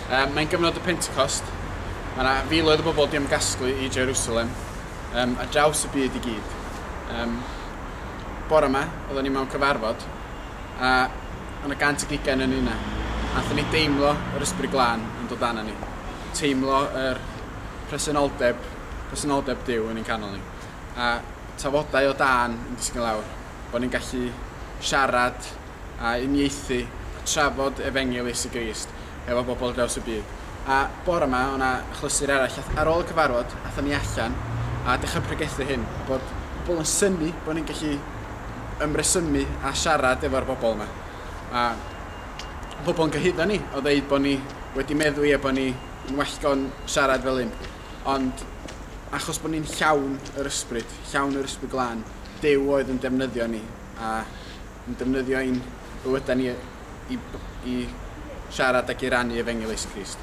Mae'n gyfnod y Pentecost. Mae yna filoedd o bobl di ymgasglu i Jerusalem a draws y byd i gyd. Bore yma, oedden ni mewn cyfarfod, a oedd yna 120 yn yna. Nathon ni deimlo yr Ysbryd Glân yn dod arno ni. Teimlo yr presenoldeb Duw yn ein canol ni. A tafodau o dân yn disgyn lawr, bod ni'n gallu siarad a uniaethu a trafod efengyl Iesu Grist efo bobl draws y byd. A bore yma, o'na achlysur arall, ar ôl y cyfarfod, athon ni allan a dechrau pregethu hyn, a bod pobl yn synnu bod ni'n gallu ymresymu a siarad efo'r bobl yma. A pobl yn cyhuddo ni o ddeud bod ni wedi meddwi a bod ni yn wallgo'n siarad fel hyn. Ond achos bod ni'n llawn yr ysbryd, llawn yr Ysbryd Glân, Duw oedd yn defnyddio ni a yn defnyddio ein bywydau ni i siarad ac i rannu efengyl Iesu Grist.